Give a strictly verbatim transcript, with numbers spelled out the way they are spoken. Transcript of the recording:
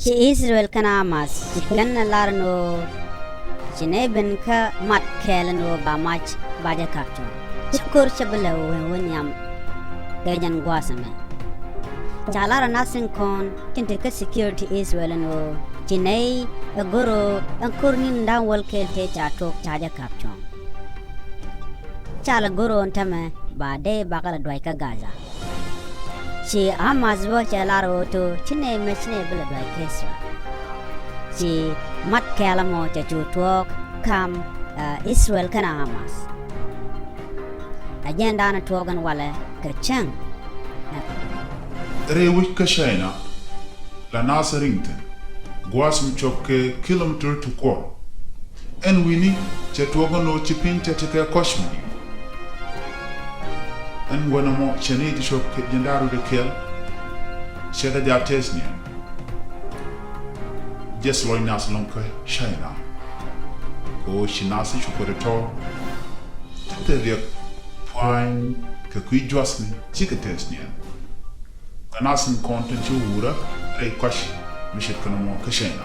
Ci Israel kɛnɛ Hamas ci kɛn ɛ lar ɛn ɣöö ci nɛy ben kä mat kɛɛl ɛn ɣöö ba mac ba jɛ kap cuɔ̱ŋ. Ci ko̱r cɛ bi lɛ wee wä nhiam kɛ jɛn gua̱a̱th ɛmɛ. Ca lar ɛ nath tin kɔn tin te kä security Israel ɛn ɣöö ci nɛy ɛ go̱r ɣöö ɛn ko̱r ni̱n da̱ŋ wäl kɛl tëë ca tuɔɔk ca jɛ kap cuɔ̱ŋ. Ca lɛ go̱r ɣöö ɛn täämɛ ba dee bakɛ lɛ duac kä Gaza. Ci Hamas bä cɛ lar ɣöö to ci nɛy mɛ ci nɛy bi lɛ duac kä Israel. Ci mat kɛɛl ɛmɔ cɛ cu tuɔɔk kam, eh, Israel kɛnɛ Hamas. Ɛ jɛn da̱a̱n tuɔɔk ɛn walɛ kɛ cäŋ. Rɛy wec kä China la naath riŋ thi̱n gua̱a̱th mi cop kɛ kilometer ti kuɔr. Ɛn wi̱ni cɛ tuɔɔk ɛn ɣöö ci piny cɛ tekɛ kɔc mi di̱i̱t. Ɛn gua̱n ɛmɔ cɛ ni ti cop kɛ jiɛn da̱ŋ rɛw kɛl cɛ kɛ jal tɛth niɛn. Jɛth lɔc naath ɛlɔ̱ŋ kä China kɛ ɣöö ci naath cukɛ rɔ tɔ̱. Te thil riɛk pua̱a̱ny kɛ kui̱ jua̱thni cikɛ tɛth niɛn. Kɛ naath tin kɔn tin ci wurä rɛy kɔc mi ce̱tkɛ nɔmɔ kä China.